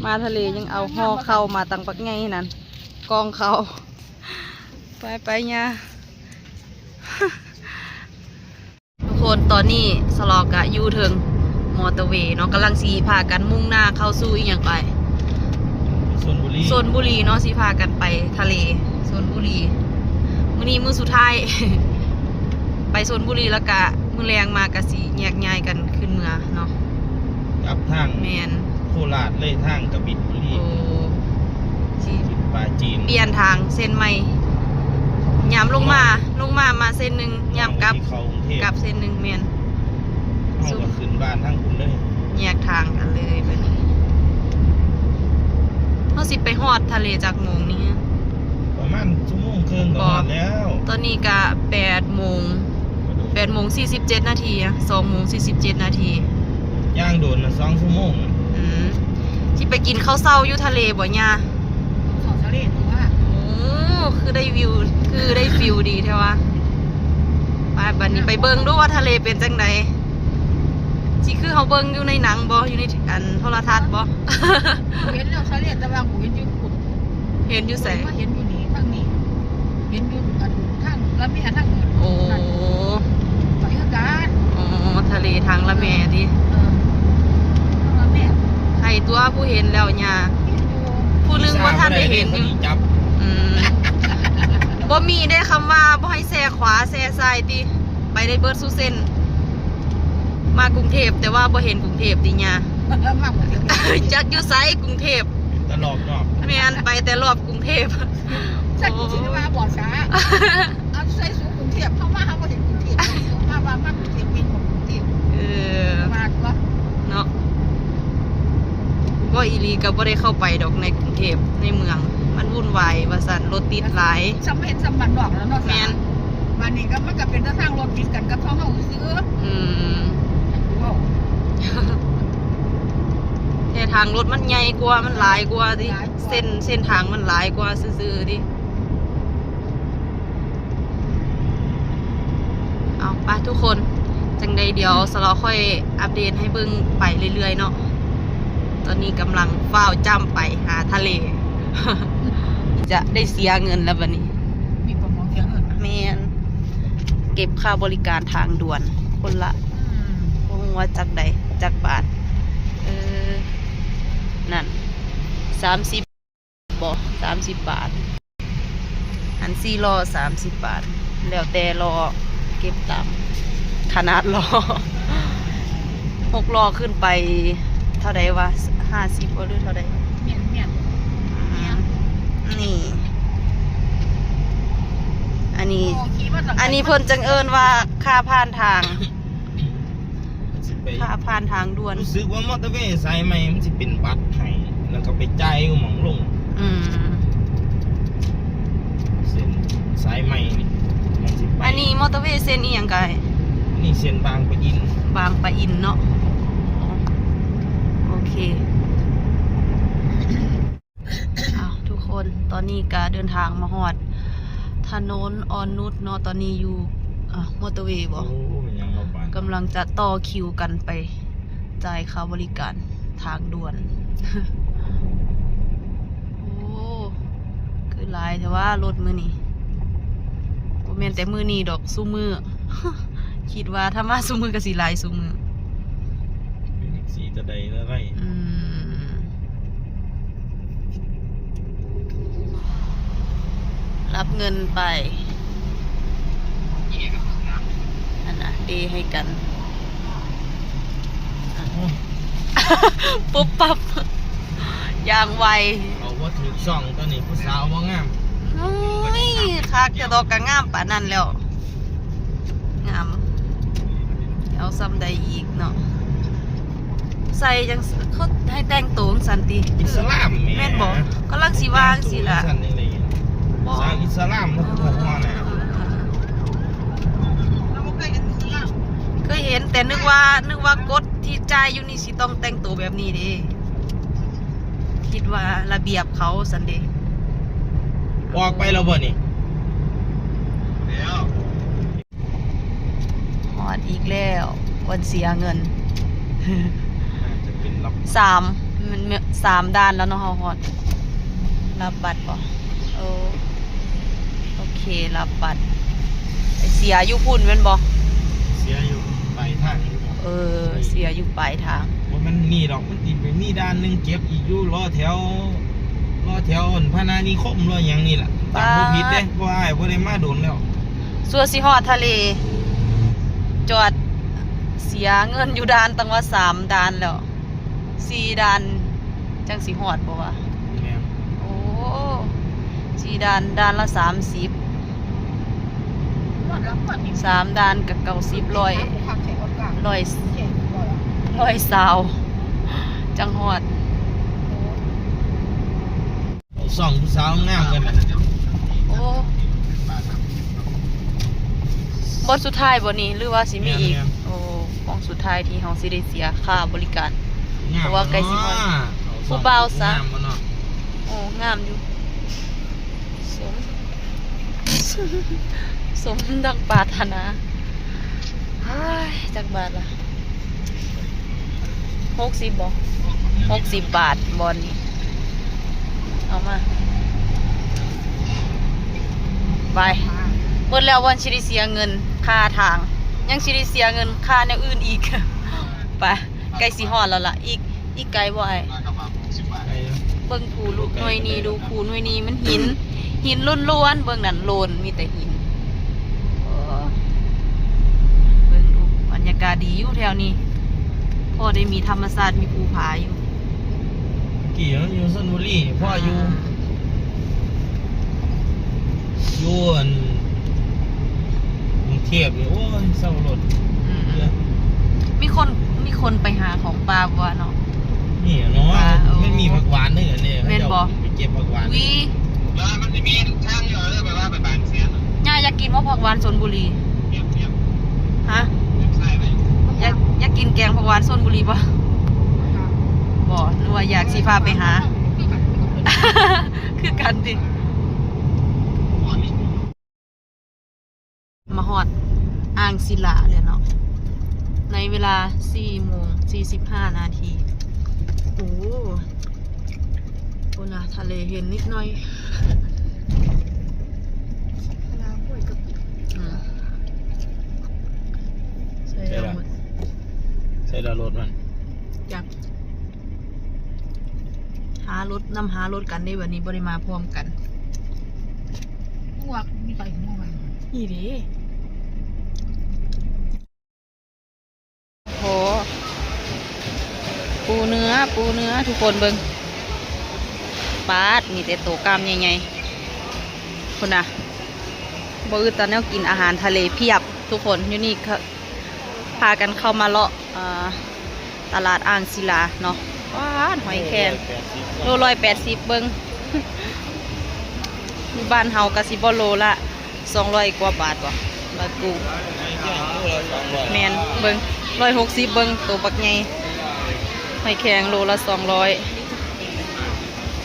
ມາທະເລຍັງເອົາຫໍ່ເຂົ້າມາຕັ້ງບັກໃຫຍ່ນັ້ນ ກອງເຂົ້າ. ໄປໆ ຍ່າ. ທຸກຄົນ ຕອນນີ້ສະຫຼອກກະຢູ່ເທິງມໍເຕີເວເນາະ ກຳລັງຊິພາກັນມຸ່ງໜ້າເຂົ້າສູ່ອີ່ຫຍັງໄປ ຊົນບຸລີ ຊົນບຸລີເນາະ ຊິພາກັນໄປທະເລຊົນບຸລີ. ມື້ນີ້ມື້ສຸດທ້າຍ ໄປຊົນບຸລີ ແລ້ວກະມື້ແລງມາກະຊິແຍກຍ້າຍກັນຂຶ້ນເມືອເນາະ ກັບທາງ ແມ່ນ ໂຄລາດເລີຍ ທາງກະບິນບຸລີ. ໂອ້ ຊິ ປາຈີນ ປ່ຽນທາງເສັ້ນໃໝ່ ຍາມລົງມາ ລົງມາ ມາເສັ້ນໜຶ່ງ ຍາມກັບ ເຂົ້າກຸງເທບ ກັບເສັ້ນໜຶ່ງ ແມ່ນ ເຮົາກໍຂຶ້ນບ້ານທາງພຸ້ນເລີຍ ແຍກທາງກັນເລີຍບາດນີ້. ເຮົາຊິໄປຮອດທະເລຈັກໂມງນີ້? ປະມານຊົ່ວໂມງເຄິ່ງກໍຮອດແລ້ວ. ຕອນນີ້ກະແປດໂມງ ແປດໂມງສີ່ສິບເຈັດນາທີ ສອງໂມງສີ່ສິບເຈັດນາທີ ຍ່າງໂດນນະ ສອງຊົ່ວໂມງ. ອືມ ຊິໄປກິນເຂົ້າເຊົ້າຢູ່ທະເລບໍ່ຍ່າ? ເຂົ້າທະເລຕົວະ. ໂອ້ ຄືໄດ້ວິວ ຄືໄດ້ຟີວດີແທ້ວະ. ໄປ ບາດນີ້ໄປເບິ່ງດູວ່າທະເລເປັນຈັ່ງໃດ ຊິຄືເຮົາເບິ່ງຢູ່ໃນໜັງບໍ່ ຢູ່ໃນ ອັນ ໂທລະທັດບໍ່? ເຫັນແລ້ວທະເລ ແຕ່ວ່າກູເຫັນຢູ່ພຸ້ນ. ເຫັນຢູ່ໃສ? ມາເຫັນຢູ່ນີ້ ທາງນີ້ ເຫັນຢູ່ ອັນ ທາງລະແມ ທາງ ໂອ້ ນັ້ນ ໄປຄືກັນ. ອໍ ທະເລທາງລະແມຕິ? ເອີ ທາງລະແມ. ໃຜຕົວະຜູ້ເຫັນແລ້ວຍ່າ? ເຫັນຢູ່ ຜູ້ໜຶ່ງບໍ່ທັນໄດ້ເຫັນຢູ່. ອືມ ບໍ່ມີເດ້ຄຳວ່າບໍ່ໃຫ້ແຊຂວາແຊຊ້າຍຕິ ໄປໄດ້ເບິດສູ່ເສັ້ນ. ມາກຸງເທບ ແຕ່ວ່າບໍ່ເຫັນກຸງເທບຕິຍ່າ? ມາກຸງເທບ ຈັກຢູ່ໃສກຸງເທບ? ໄປແຕ່ລອບນອກ. ແມ່ນ ໄປແຕ່ລອບກຸງເທບ. ຈັກຊິວ່າບໍ່ສາ ເອົາໃສ່ສູ່ກຸງເທບ ເຮົາມາເຮົາບໍ່ເຫັນກຸງເທບ ມາວ່າມາກຸງເທບ ເຫັນບໍ່ກຸງເທບ. ເອີ ມາຕົວະເນາະ. ເວົ້າອີ່ຫຼີກໍບໍ່ໄດ້ເຂົ້າໄປດອກໃນກຸງເທບ ໃນເມືອງມັນວຸ່ນວາຍວ່າຊັ້ນ ລົດຕິດຫຼາຍ. ສ່ຳເຫັນສ່ຳບ້ານນອກແລ້ວເນາະ. ແມ່ນ. ບາດນີ້ກໍມັນກໍເປັນແຕ່ທາງລົດຕິດກັນກັບຂອງເຮົາຊື່. ອືມ ແຕ່ທາງລົດມັນໃຫຍ່ກວ່າ ມັນຫຼາຍກວ່າຕິ ຫຼາຍກວ່າ ເສັ້ນ ເສັ້ນທາງມັນຫຼາຍກວ່າຊື່ໆຕິ. ເອົາ ໄປທຸກຄົນ ຈັ່ງໃດດຽວສະເລາະຄ່ອຍອັບເດດໃຫ້ເບິ່ງໄປເລື້ອຍໆເນາະ. ຕອນນີ້ກຳລັງຟ້າວຈ້ຳໄປຫາທະເລ ຈະໄດ້ເສຍເງິນແລ້ວບັດນີ້. ມີປະມອງເສຍເງິນ? ແມ່ນ ເກັບຄ່າບໍລິການທາງດ່ວນຄົນລະ ອືມ ບໍ່ຮູ້ວ່າຈັກໃດ ຈັກບາດ. ເອີ ນັ້ນ ສາມສິບ ບໍ່ ສາມສິບບາດ. ອັນສີ່ລໍ້ສາມສິບບາດ ແລ້ວແຕ່ລໍ້ ເກັບຕາມຂະໜາດລໍ້. ຫົກລໍ້ຂຶ້ນໄປເທົ່າໃດວະ? ຫ້າສິບບໍ່ ຫຼື ເທົ່າໃດ? ແມ່ນໆ ອືມ ແມ່ນ ນີ້ ອັນນີ້ ອໍ ຂີ່ມາຕັ້ງ ອັນນີ້ເພິ່ນຈັ່ງເອີ້ນວ່າຄ່າຜ່ານທາງ. ຊິໄປ ຄ່າຜ່ານທາງດ່ວນ. ຮູ້ສຶກວ່າມໍເຕີເວສາຍໃໝ່ມັນຊິເປັນບັດໃຫ້ ແລ້ວກໍໄປຈ່າຍຢູ່ໝ່ອງລົງ. ອືມ ເສັ້ນສາຍໃໝ່ນີ້ມັນຊິໄປ. ອັນນີ້ມໍເຕີເວເສັ້ນອີ່ຫຍັງກາຍ? ນີ້ເສັ້ນບາງປະອິນ. ບາງປະອິນເນາະ. ໂອເຄ. ອ້າວ ທຸກຄົນ ຕອນນີ້ກະເດີນທາງມາຮອດຖະໜົນອ່ອນນຸດເນາະ. ຕອນນີ້ຢູ່ ອາ ມໍເຕີເວບໍ? ໂອ້ ຍັງບໍ່ປານ ກຳລັງຈະຕໍ່ຄິວກັນໄປຈ່າຍຄ່າບໍລິການທາງດ່ວນ. ໂອ້ ຄືຫຼາຍແທ້ວ່າລົດມື້ນີ້. ບໍ່ແມ່ນແຕ່ມື້ນີ້ດອກ ຊຸມື້. ຄິດວ່າຖ້າມາຊຸມື້ກໍຊິຫຼາຍຊຸມື້. ເປັນຈັ່ງຊີ້ຕະໃດລະໄລ. ອືມ ຮັບເງິນໄປ ອັນນະ ເດໃຫ້ກັນ. ປຸບປັບ ຢ່າງໄວ. ເອົາບໍ່ຖືກຊ່ອງ ຕອນນີ້ຜູ້ສາວບໍ່ງາມ. ໂອ້ຍ ຄັກແຕ່ດອກ ກະງາມປານນັ້ນແລ້ວ. ງາມ ເອົາສ່ຳໃດອີກເນາະ? ໃສ່ຈັ່ງ ຄືໃຫ້ແຕ່ງໂຕຈັ່ງຊັ້ນຕິ? ອິດສະລາມແໝ່. ແມ່ນບໍ່? ກຳລັງຊິວ່າຈັ່ງຊີ້ລະ. ແຕ່ງໂຕຈັ່ງຊັ້ນນີ້ ບໍ່ ສາວອິດສະລາມ ເອີ ເອີ ເອີ ເອີ ເຄີຍເຫັນ ແຕ່ນຶກວ່າ ນຶກວ່າກົດທີ່ຈ່າຍຢູ່ນີ້ຊິຕ້ອງແຕ່ງໂຕແບບນີ້ເດ້. ຄິດວ່າລະບຽບເຂົາຊັ້ນເດ. ອອກໄປແລ້ວບໍ່ນີ້? ແລ້ວ ຮອດອີກແລ້ວ ວັນເສຍເງິນ. ໜ້າຈະເປັນລັບ ສາມ ມັນສາມດ່ານແລ້ວເນາະ ເຮົາຮອດ. ຮັບບັດບໍ່? ໂອ ໂອເຄ ຮັບບັດ. ໄປເສຍຢູ່ພຸ້ນແມ່ນບໍ່? ເສຍຢູ່ປາຍທາງຢູ່. ເອີ ເສຍຢູ່ປາຍທາງ. ບໍ່ແມ່ນນີ້ດອກ ມັນຕິດໄປມີດ່ານໜຶ່ງເກັບອີກຢູ່ ລໍແຖວ ລໍແຖວອັນພະນານິຄົມ ລໍຫຍັງນີ້ລະ ຈຳບໍ່ຜິດເດ້ ເພາະອ້າຍບໍ່ໄດ້ມາດົນແລ້ວ. ຊົ່ວຊິຮອດທະເລ ຈອດເສຍເງິນຢູ່ດ່ານຕັ້ງວ່າສາມດ່ານແລ້ວ. ສີ່ດ່ານຈັ່ງຊິຮອດບໍ່ວະ? ແມ່ນ. ໂອ້ ສີ່ດ່ານ ດ່ານລະສາມສິບ ສາມດ່ານກະເກົ້າສິບ ຮ້ອຍ ຮ້ອຍ ຮ້ອຍຊາວ ຈັ່ງຮອດ. ສ່ອງຜູ້ສາວງາມກັນນະ. ໂອ້ ບ່ອນສຸດທ້າຍບໍ່ນີ້ ຫຼືວ່າຊິມີອີກ? ແມ່ນໆ. ໂອ້ ບ່ອນສຸດທ້າຍທີ່ເຮົາຊິໄດ້ເສຍຄ່າບໍລິການ ງາມ ເພາະວ່າໃກ້ຊິຮອດ. ເນາະ ຜູ້ບ່າວສາວງາມບໍ່ເນາະ? ໂອ້ ງາມຢູ່ ສົມ ສົມດັ່ງປາດຖະໜາ. ເຮີ້ຍ ຈັກບາດລະ? ຫົກສິບບໍ່? ຫົກສິບບາດບ່ອນນີ້ ເອົາມາ ໄປ. ໝົດແລ້ວ ບ່ອນຊິໄດ້ເສຍເງິນຄ່າທາງ ຍັງຊິໄດ້ເສຍເງິນຄ່າແນວອື່ນອີກ. ໄປ ໃກ້ຊິຮອດແລ້ວລະ. ອີກ ອີກໄກບໍ່ອ້າຍ? ໄກຢູ່. ເບິ່ງພູລູກໜ່ວຍນີ້ ດູພູໜ່ວຍນີ້ ມັນຫີນ ຫີນລ້ວນໆ ເບິ່ງນັ້ນໂລນ ມີແຕ່ຫີນ. ໂອ້ ເບິ່ງດູ ບັນຍາກາດດີຢູ່ແຖວນີ້ ພໍໄດ້ມີທຳມະຊາດ ມີພູຜາຢູ່. ກີ້ເຮົາຢູ່ຊົນບຸລີ ພໍຢູ່ ອ່າ ຢູ່ອັນ ກຸງເທບນີ້ ໂອ້ຍ ເຊົາລົດ. ອືມ ເອີ ມີຄົນ ມີຄົນໄປຫາຂອງປ່າບໍ່ເນາະ? ນີ້ເນາະ ປ່າ ມັນມີ ໂອ້ ຜັກຫວານເດ້ ອັນນີ້ ແມ່ນບໍ່? ເຂົາເຈົ້າໄປເກັບຜັກຫວານ. ວີ ແລ້ວມັນຊິມີທາງຢູ່ ເອີ ແບບວ່າໄປບາງແສນ. ຍ່າຢາກກິນບໍ່ ຜັກຫວານຊົນບຸລີ? ຮະ? ຢາກ ຢາກກິນແກງຜັກຫວານຊົນບຸລີບໍ່? ບໍ່ ຫຼືວ່າຢາກຊິພາໄປຫາ? ຄືກັນຕິ. ມາຮອດອ່າງສິລາແລ້ວເນາະ ໃນເວລາສີ່ໂມງສີ່ສິບຫ້ານາທີ. ໂອ້ ໂອ້ນະ ທະເລເຫັນນິດໜ້ອຍ. ອືມ ໃສ່ ໃສ່ລະ ແລ້ວໝົດ ໃສ່ລະລົດມັນ ຈັກ ຫາລົດ ນຳຫາລົດກັນເດ້ ບັດນີ້ບໍ່ໄດ້ມາພ້ອມກັນ. ພວກມີໄປເມື່ອວານນີ້ເດ້. ໂອ້ໂຫ ປູເນື້ອ ປູເນື້ອ ທຸກຄົນເບິ່ງ ປາດ ມີແຕ່ໂຕກ້າມໃຫຍ່ໆ ພຸ້ນນະ. ບໍ່ອຶດຕໍ່ແນວກິນ ອາຫານທະເລພຽບ ທຸກຄົນ. ຢູ່ນີ້ ພາກັນເຂົ້າມາເລາະ ເອີ ຕະຫຼາດອ່າງສິລາເນາະ. ປາດ ຫອຍແຄງ ໂລຮ້ອຍແປດສິບ ເບິ່ງ ຢູ່ບ້ານເຮົາກະຊິບໍ່ໂລລະສອງຮ້ອຍກວ່າບາດບໍ່ ບາດກຸ້ງ. ແມ່ນ ເບິ່ງ ຮ້ອຍຫົກສິບ ເບິ່ງ ໂຕບັກໃຫຍ່. ຫອຍແຄງໂລລະສອງຮ້ອຍ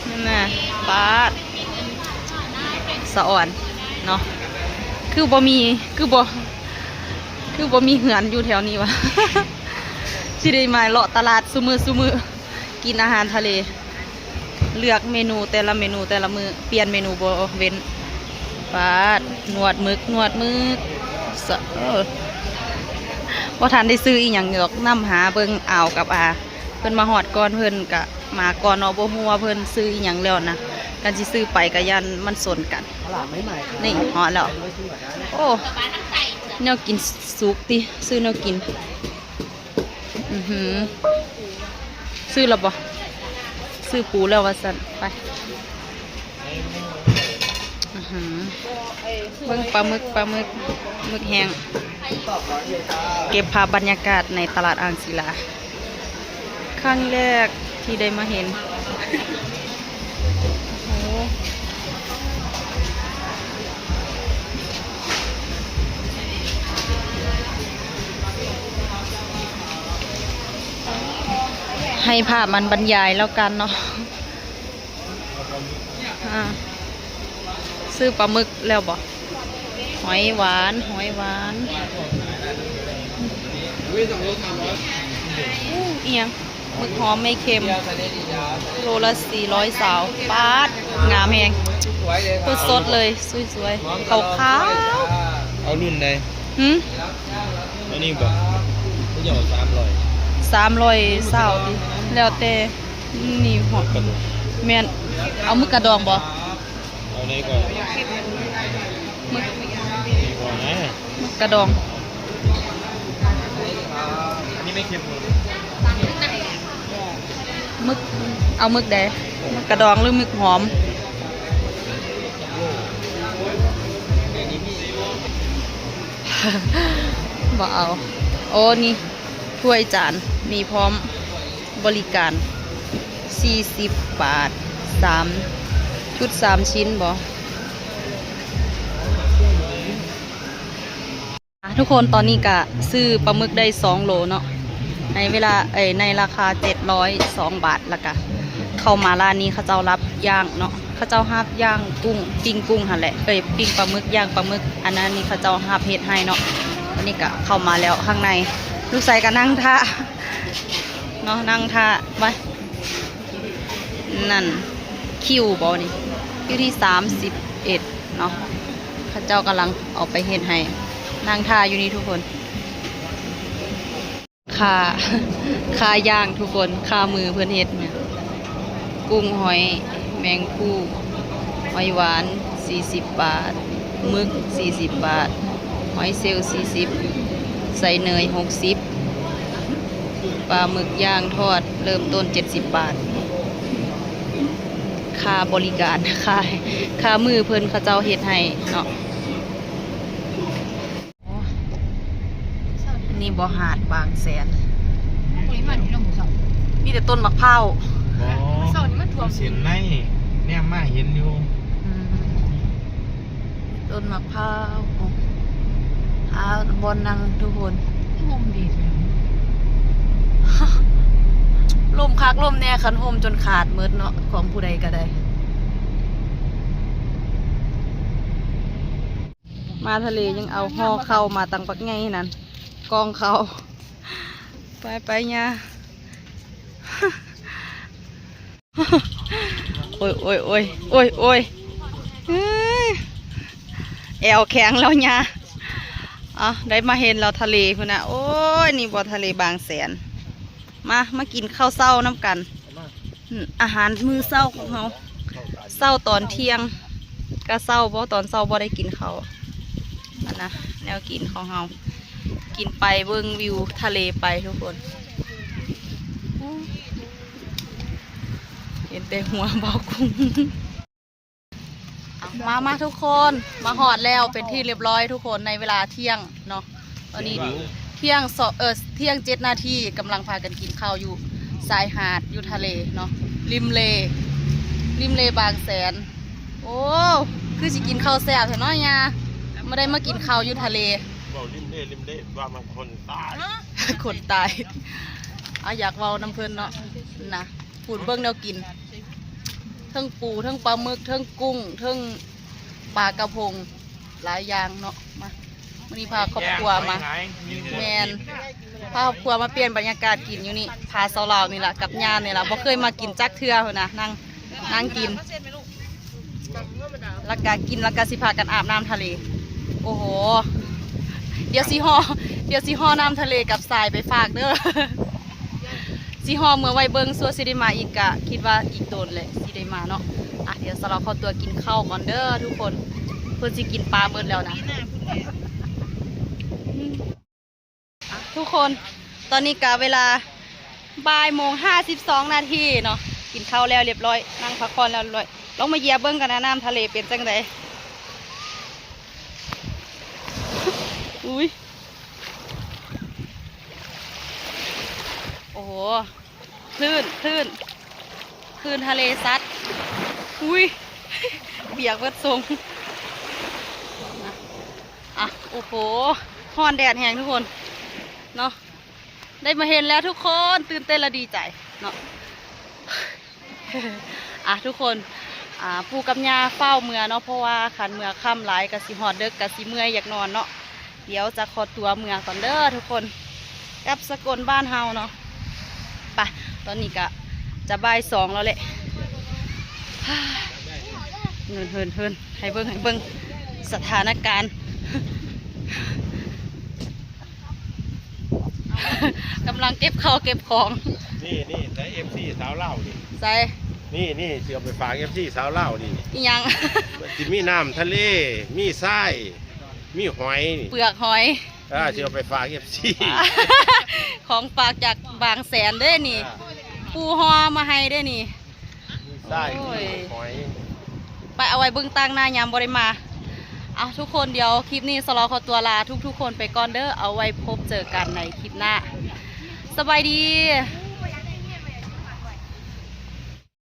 ນັ້ນນະ. ປາດ ສະອອນເນາະ ຄືບໍ່ມີ ຄືບໍ່ ຄືບໍ່ມີເຮືອນຢູ່ແຖວນີ້ຫວາ? ຊິໄດ້ມາເລາະຕະຫຼາດຊຸມື້ ຊຸມື້ ກິນອາຫານທະເລ ເລືອກເມນູແຕ່ລະເມນູແຕ່ລະມື້ ປ່ຽນເມນູບໍ່ເວັ້ນ. ປາດ ໜວດໝຶກ ໜວດໝຶກ ສະ ເອີ ບໍ່ທັນໄດ້ຊື້ອີ່ຫຍັງດອກ ນຳຫາເບິ່ງອາວກັບອາ. ເພິ່ນມາຮອດກ່ອນ ເພິ່ນກະມາກ່ອນເນາະ ບໍ່ຮູ້ວ່າເພິ່ນຊື້ອີ່ຫຍັງແລ້ວນະ ຄັນຊິຊື້ໄປກະຢ້ານມັນຊົນກັນ. ນີ້ຮອດແລ້ວ. ໂອ້ ແນວກິນສຸກຕິ ຊື້ແນວກິນ. ອືຫື ຊື້ແລ້ວບໍ່? ຊື້ປູແລ້ວວ່າຊັ້ນ. ໄປ ອືຫື ເບິ່ງປາໝຶກ ປາໝຶກ ໝຶກແຫ້ງ. ເກັບພາບບັນຍາກາດໃນຕະຫຼາດອ່າງສິລາ ຄັ້ງແລກທີ່ໄດ້ມາເຫັນ. ໂອ້ ໃຫ້ພາບມັນບັນຍາຍແລ້ວກັນເນາະ. ອ່າ ຊື້ປາໝຶກແລ້ວບໍ່? ຫອຍຫວານ ຫອຍຫວານ. ອູ້ ອີ່ຫຍັງ? ໝຶກຫອມໄມ່ເຄັມ ໂລລະສີ່ຮ້ອຍຊາວ. ປາດ ງາມແຮງ ໂຄດສົດເລີຍ ສວຍໆ ຂາວໆ. ເອົາລຸ້ນໃດ? ຫື? ອັນນີ້ບໍ່? ເຂົາເຈົ້າເອົາສາມຮ້ອຍ ສາມຮ້ອຍຊາວຕິ ແລ້ວແຕ່. ນີ້ຫອມ ແມ່ນ ເອົາໝຶກກະດອງບໍ່? ເອົາໃດກ່ອນ? ໝຶກ ນີ້ກ່ອນນະ ໝຶກກະດອງ. ອັນນີ້ໄມ່ເຄັມບໍ່? ໝຶກ ເອົາໝຶກໃດ? ໝຶກກະດອງຫຼືໝຶກຫອມ? ບໍ່ເອົາ. ໂອ້ ນີ້ ຖ້ວຍຈານມີພ້ອມ ບໍລິການສີ່ສິບບາດ ສາມ ຊຸດສາມຊິ້ນບໍ? ອ່ະ ທຸກຄົນ ຕອນນີ້ກະຊື້ປາໝຶກໄດ້ສອງໂລເນາະ ໃນເວລາ ເອີຍ ໃນລາຄາເຈັດຮ້ອຍສອງບາດ. ແລ້ວກະເຂົ້າມາຮ້ານນີ້ ເຂົາເຈົ້າຮັບຍ່າງເນາະ ເຂົາເຈົ້າຮັບຍ່າງກຸ້ງ ປີ້ງກຸ້ງຫັ້ນແຫຼະ ເອີຍ ປີ້ງປາໝຶກ ຍ່າງປາໝຶກ. ອັນນັ້ນນີ້ເຂົາເຈົ້າຮັບເຮັດໃຫ້ເນາະ. ອັນນີ້ກະເຂົ້າມາແລ້ວຂ້າງໃນ ລູກຊາຍກະນັ່ງຖ້າເນາະ ນັ່ງຖ້າໄວ້. ນັ້ນ ຄິວບໍນີ້? ຄິວທີສາມສິບເອັດເນາະ ເຂົາເຈົ້າກຳລັງເອົາໄປເຮັດໃຫ້ ນັ່ງຖ້າຢູ່ນີ້ທຸກຄົນ. ຄ່າ ຄ່າຍ່າງທຸກຄົນ ຄ່າມືເພິ່ນເຮັດ ກຸ້ງ ຫອຍ ແມງພູ ຫອຍຫວານສີ່ສິບບາດ ໝຶກສີ່ສິບບາດ ຫອຍເຊລສີ່ສິບ ໃສ່ເນີຍຫົກສິບ ປາໝຶກຍ່າງທອດເລີ່ມຕົ້ນເຈັດສິບບາດ. ຄ່າບໍລິການ ຄ່າ ຄ່າມື້ເພິ່ນເຂົາເຈົ້າເຮັດໃຫ້ເນາະ. ນີ້ບໍ່ ຫາດບາງແສນ ມີແຕ່ຕົ້ນໝາກພ້າວ. ບໍ່ ເຊົ້ານີ້ມັນຖ້ວມ ເສັ້ນໃນ ແນມມາເຫັນຢູ່. ອືມ ຕົ້ນໝາກພ້າວ ໂອ້ ຫາບ່ອນນັ່ງທຸກຄົນ. ຮົ່ມດີແທ້ ຮົ່ມຄັກ ຮົ່ມແນ່ ຄັນຮົ່ມຈົນຂາດໝົດເນາະ ຂອງຜູ້ໃດກະໄດ້. ມາທະເລຍັງເອົາຫໍ່ເຂົ້າມາຕັ້ງບັກໃຫຍ່ນັ້ນ ກ່ອງເຂົ້າ. ໄປໆ ຍ່າ. ໂອ້ຍໆໆ ເອີຍ ແອວແຂງແລ້ວຍ່າ. ເອົາ ໄດ້ມາເຫັນແລ້ວທະເລພຸ້ນນະ. ໂອ້ຍ ນີ້ບໍ່ ທະເລບາງແສນ. ມາ ມາກິນເຂົ້າເຊົ້ານຳກັນ. ອາຫານມື້ເຊົ້າຂອງເຮົາ ເຊົ້າຕອນທ່ຽງ ກະເຊົ້າບໍ່ ຕອນເຊົ້າບໍ່ໄດ້ກິນເຂົ້າ. ອັນນະ ແນວກິນຂອງເຮົາ ກິນໄປເບິ່ງວິວທະເລໄປທຸກຄົນ. ເຫັນແຕ່ຫົວເບົາກຸ້ງ. ມາ ມາທຸກຄົນ ມາຮອດແລ້ວເປັນທີ່ຮຽບຮ້ອຍທຸກຄົນ ໃນເວລາທ່ຽງເນາະ. ຕອນນີ້ທ່ຽງ ເອີ ທ່ຽງເຈັດນາທີ ກຳລັງພາກັນກິນເຂົ້າຢູ່ຊາຍຫາດ ຢູ່ທະເລເນາະ ລິມເລ ລິມເລບາງແສນ. ໂອ້ ຄືຊິກິນເຂົ້າແຊບແທ້ເນາະຍ່າ ບໍ່ໄດ້ມາກິນເຂົ້າຢູ່ທະເລ. ເວົ້າລິມເລ ລິມເລ ວ່າມັນຄົນຕາຍ ຄົນຕາຍ. ເອົາ ຢາກເວົ້ານຳເພິ່ນເນາະ ນະ. ພຸ້ນ ເບິ່ງແນວກິນ ເທິງປູ ເທິງປາໝຶກ ເທິງກຸ້ງ ເທິງປາກະພົງ ຫຼາຍຢ່າງເນາະ. ມາ ມື້ນີ້ພາຄອບຄົວມາ ແມ່ນ ພາຄອບຄົວມາປ່ຽນບັນຍາກາດກິນຢູ່ນີ້ ພາສາວລາວນີ້ລະ ກັບຍ່ານີ້ລະ ບໍ່ເຄີຍມາກິນຈັກເທື່ອພຸ້ນນະ. ນັ່ງ ນັ່ງກິນ ແລ້ວກະກິນ ແລ້ວກະຊິພາກັນອາບນ້ຳທະເລ. ໂອ້ໂຫ ດຽວຊິຫໍ່ ດຽວຊິຫໍ່ນ້ຳທະເລກັບຊາຍໄປຝາກເດີ. ຊິຫໍ່ເມືອໄວ້ເບິ່ງ ຊົ່ວຊິໄດ້ມາອີກ ກະຄິດວ່າອີກດົນແຫຼະຊິໄດ້ມາເນາະ. ອ່ະ ດຽວສາວລາວຂໍຕົວກິນເຂົ້າກ່ອນເດີທຸກຄົນ ເພິ່ນຊິກິນປາໝົດແລ້ວນະ. ອ່ະ ທຸກຄົນ ຕອນນີ້ກະເວລາບ່າຍໂມງຫ້າສິບສອງນາທີເນາະ ກິນເຂົ້າແລ້ວຮຽບຮ້ອຍ ນັ່ງພັກຜ່ອນແລ້ວຮຽບຮ້ອຍ. ລອງມາຢຽບເບິ່ງກັນນະ ນ້ຳທະເລເປັນຈັ່ງໃດ. ອຸ້ຍ ໂອ້ໂຫ ຄື້ນ ຄື້ນ ຄື້ນທະເລຊັດ. ອຸ້ຍ ປຽກເບິດຊົງ. ອ່ະ ໂອ້ໂຫ ຮ້ອນແດດແຮງທຸກຄົນເນາະ. ໄດ້ມາເຫັນແລ້ວທຸກຄົນ ຕື່ນເຕັ້ນ ແລະ ດີໃຈເນາະ. ອ່ະ ທຸກຄົນ ອ່າ ປູ່ກັບຍ່າຟ້າວເມືອເນາະ ເພາະວ່າຄັນເມືອຄ່ຳຫຼາຍກະຊິຮອດເດິກ ກະຊິເມື່ອຍຢາກນອນເນາະ. ດຽວຈະຂໍຕົວເມືອກ່ອນເດີທຸກຄົນ ກັບສະກົນບ້ານເຮົາເນາະ. ໄປ ຕອນນີ້ກະຈະບ່າຍສອງແລ້ວແຫຼະ. ເຮີ້ນໆໆ ໃຫ້ເບິ່ງ ໃຫ້ເບິ່ງສະຖານະການ ກຳລັງເກັບເຂົ້າເກັບຂອງ. ນີ້ໆ ໃສ່ ເອັຟຊີ ສາວລາວນີ້ ໃສ່ ນີ້ໆ ຊິເອົາໄປຝາກ ເອັຟຊີ ສາວລາວນີ້. ອີ່ຫຍັງ? ມັນຊິມີນ້ຳທະເລ ມີຊາຍ ມີຫອຍນີ້ ເປືອກຫອຍ. ເອີ ຊິເອົາໄປຝາກ ເອັຟຊີ ຂອງຝາກຈາກບາງແສນເດ້ນີ້ ອ່າ ປູ່ຫໍ່ມາໃຫ້ເດ້ນີ້. ມີຊາຍ ໂອ້ຍ ມີຫອຍ. ໄປ ເອົາໄວ້ເບິ່ງຕາງໜ້າຍາມບໍ່ໄດ້ມາ. ເອົາ ທຸກຄົນ ດຽວຄລິບນີ້ສະຫຼໍຂໍຕົວລາທຸກໆຄົນໄປກ່ອນເດີ. ເອົາໄວ້ພົບເຈີກັນໃນຄລິບໜ້າ. ສະບາຍດີ.